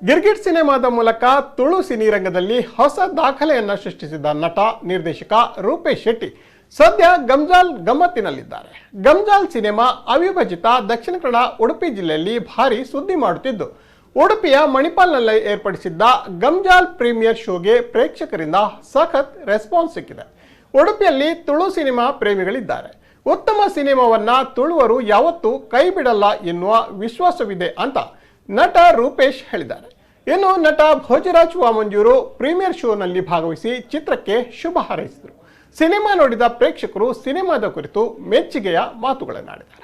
Girgit ಸಿನಿಮಾದ ಮೂಲಕ ತುಳು ಸಿನಿರಂಗದಲ್ಲಿ ಹೊಸ ದಾಖಲೆಯನ್ನ ಸೃಷ್ಟಿಸಿದ ನಟ, ನಿರ್ದೇಶಕ ರೂಪೇಶ್ ಶೆಟ್ಟಿ ಸದ್ಯ ಗಮ್ಜಾಲ್ ಗಮ್ಮತ್ತಿನಲ್ಲಿದ್ದಾರೆ. ಗಮ್ಜಾಲ್ ಸಿನಿಮಾ ಅವಿಭಜಿತ ದಕ್ಷಿಣ ಕನ್ನಡ, ಉಡುಪಿ ಜಿಲ್ಲೆಯಲ್ಲಿ ಭಾರಿ ಸುದ್ದಿ ಮಾಡುತ್ತಿದ್ದು, ಉಡುಪಿಯ ಮಣಿಪಾಲ್ನಲ್ಲಿ ಏರ್ಪಡಿಸಿದ್ದ ಗಮ್ಜಾಲ್ ಪ್ರೀಮಿಯರ್ ಶೋಗೆ ಪ್ರೇಕ್ಷಕರಿಂದ ಸಖತ್ ರೆಸ್ಪಾನ್ಸ್ ಸಿಕ್ಕಿದೆ. ಉಡುಪಿಯಲ್ಲಿ ತುಳು ಸಿನಿಮಾ ಪ್ರೇಮಿಗಳಿದ್ದಾರೆ. ಉತ್ತಮ ಸಿನಿಮಾವನ್ನ ತುಳುವರು ಯಾವತ್ತೂ ಕೈ ಬಿಡಲ್ಲ ಎನ್ನುವ ವಿಶ್ವಾಸವಿದೆ ಅಂತ ನಟ ರೂಪೇಶ್ ಹೇಳಿದ್ದಾರೆ. ಇನ್ನು ನಟ ಭೋಜರಾಜ್ ವಾಮಂಜೂರು ಪ್ರೀಮಿಯರ್ ಶೋನಲ್ಲಿ ಭಾಗವಹಿಸಿ ಚಿತ್ರಕ್ಕೆ ಶುಭ ಹಾರೈಸಿದರು. ಸಿನಿಮಾ ನೋಡಿದ ಪ್ರೇಕ್ಷಕರು ಸಿನಿಮಾದ ಕುರಿತು ಮೆಚ್ಚುಗೆಯ ಮಾತುಗಳನ್ನಾಡಿದ್ದಾರೆ.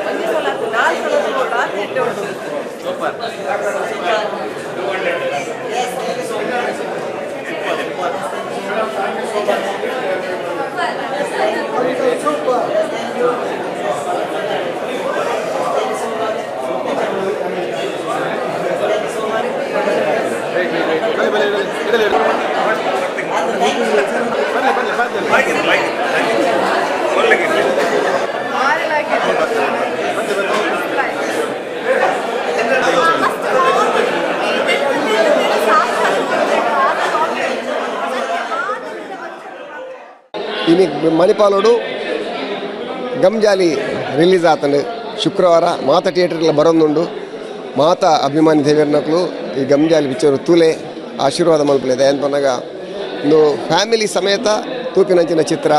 ಒಂಜಿ ಸಲ ನಾಲ್ ಸಲ ರಾತ್ರಿ ಎಡ್ಡೆ ಉಂಟು. Super. ಇನಿ ಮಣಿಪಾಲೋಡು ಗಮ್ಜಾಲಿ ರಿಲೀಸ್ ಆತಂಡು. ಶುಕ್ರವಾರ ಮಾತ ಥಿಯೇಟರ್ಲ ಬರೋಂದುಂಡು. ಮಾತ ಅಭಿಮಾನಿ ದೇವೇರ್ನಕ್ಲು ಈ ಗಮ್ಜಾಲಿ ಪಿಕ್ಚರ್ ತೂಲೆ, ಆಶೀರ್ವಾದ ಮಲ್ಪಲೆ. ದಯನ್ ಪನ್ನಗ ಇಂದು ಫ್ಯಾಮಿಲಿ ಸಮೇತ ತೂಪಿನಂಚಿನ ಚಿತ್ರ.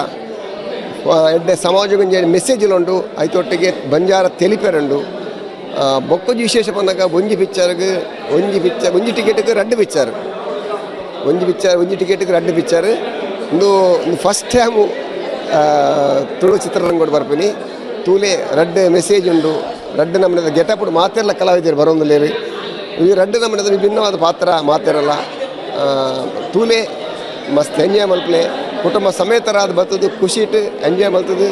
ಎಡ್ಡೆ ಸಮಾಜಗೊಂಜಿ ಮೆಸೇಜ್ ಉಂಡು. ಐತೊಟ್ಟಿಗೆ ಬಂಜಾರ ತೆಲಿಪೆರುಂಡು. ಬೊಕ್ಕೊಂಜಿ ವಿಶೇಷ ಪನ್ನಗ ಒಂಜಿ ಪಿಕ್ಚರ್ಗ್ ಒಂಜಿ ಪಿಕ್ಚರ್, ಒಂಜಿ ಟಿಕೆಟ್ಗೆ ರಡ್ಡು ಪಿಕ್ಚರ್, ಒಂಜಿ ಪಿಕ್ಚರ್, ಒಂಜಿ ಟಿಕೆಟ್ಗೆ ರಡ್ಡು ಪಿಕ್ಚರ್. ಇಂದು ಇಂದು ಫಸ್ಟ್ ಟೈಮು ತುಳು ಚಿತ್ರರಂಗಡ್ ಬರ್ಪಿನಿ. ತೂಲೆ, ರಡ್ಡು ಮೆಸೇಜ್ ಉಂಡು. ರಡ್ಡು ನಮೂನೆದ ಗೆಟಪ್ ಮಾತೆರ್ಲ ಕಲಾವಿದರು ಬರೋಂದುಲ್ಲೆರ್. ಈ ರಡ್ಡು ನಮೂನೆದ ವಿಭಿನ್ನವಾದ ಪಾತ್ರ ಮಾತೆರಲ್ಲ. ತೂಲೆ, ಮಸ್ತ್ ಎಂಜಾಯ್ ಮಲ್ಪಲೆ. ಕುಟುಂಬ ಸಮೇತರಾದ ಬರ್ತದೆ, ಖುಷಿಟ್ ಎಂಜಾಯ್ ಮಲ್ತದು,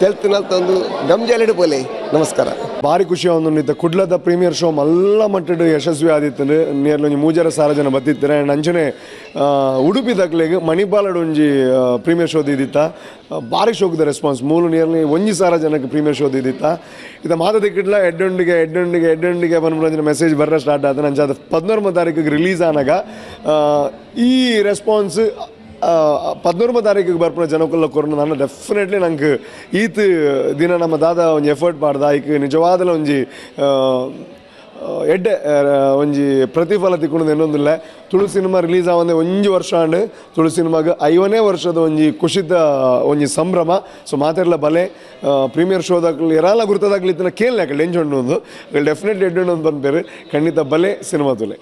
ತೆಲ್ತು ನಲ್ತೊಂದು ಗಮ್ಜಾಲಿಡ್ ಪೋಲೆ. ನಮಸ್ಕಾರ. ಭಾರಿ ಖುಷಿ ಆವೊಂದುಂಡು. ಕುಡ್ಲದ ಪ್ರೀಮಿಯರ್ ಶೋ ಮಲ್ಲ ಮಟ್ಟಡ್ ಯಶಸ್ವಿ ಆದಿತ್ತುಂಡು. ನಿಯರ್ಲಿ ಒಂಜಿ 3,500 ಜನ ಬತ್ತಿತ್ತೆರ್. ಆ್ಯಂಡ್ ಅಂಚನೆ ಉಡುಪಿ ದಕ್ಲೆಗ್ ಮಣಿಪಾಲಡ್ ಒಂಜಿ ಪ್ರೀಮಿಯರ್ ಶೋ ದೀದಿತ್ತ. ಭಾರಿ ಶೋಕದ ರೆಸ್ಪಾನ್ಸ್. ಮೂಲು ನಿಯರ್ಲಿ 1,000 ಜನಕ್ಕೆ ಪ್ರೀಮಿಯರ್ ಶೋ ದೀದಿತ್ತ. ಇತ್ತ ಮಾತ ದಿಕ್ಕಿಡ್ಲ ಎಡ್ಡುಂಡಿಗೆ ಎಡ್ಡುಂಡಿಗೆ ಎಡ್ಡುಂಡಿಗೆ ಪನ್ಪುನ ಮೆಸೇಜ್ ಬರ್ರ ಸ್ಟಾರ್ಟ್ ಆತನ. ಅಂಚ ಅದು 11 ತಾರೀಕಿಗೆ ರಿಲೀಸ್ ಆನಗ ಈ ರೆಸ್ಪಾನ್ಸ್ 11 ತಾರೀಕಿಗೆ ಬರ್ಪುನ ಜನಕ್ಕುಲ್ಲ ಕೊರ್ನ ನಾನು ಡೆಫಿನೆಟ್ಲಿ ನಂಗೆ ಈತ್ ದಿನ ನಮ್ಮ ದಾದ ಒಂಜಿ ಎಫರ್ಟ್ ಪಾಡ್ದ ಐಕ್ ನಿಜವಾದಲ ಒಂಜಿ ಎಡ್ಡೆ ಒಂಜಿ ಪ್ರತಿಫಲ ತಿಕ್ಕುಂಡು ಎನ್ನೊಂದುಲ್ಲೆ. ತುಳು ಸಿನಿಮಾ ರಿಲೀಸ್ ಆವಂದೆ ಒಂಜಿ ವರ್ಷ ಆಂಡ್. ತುಳು ಸಿನಿಮಾಗ್ 50ನೇ ವರ್ಷದ ಒಂಜಿ ಖುಷಿತ ಒಂಜಿ ಸಂಭ್ರಮ. ಸೊ ಮಾತೆರ್ಲ ಬಲೆ. ಪ್ರೀಮಿಯರ್ ಶೋದಾಕ್ಲು ಎರಾಲ ಗುರ್ತದಾಕ್ಲು ಇತ್ತಿನ ಕೇಳಲೆ ಅಕಲ್ ಎಂಚ ಉಂಡು. ಡೆಫಿನೆಟ್ಲಿ ಎಡ್ಡೆ ಉಂಡು ಪನ್ಪೆರ್. ಖಂಡಿತ ಬಲೆ, ಸಿನಿಮಾ ತೂಲೆ.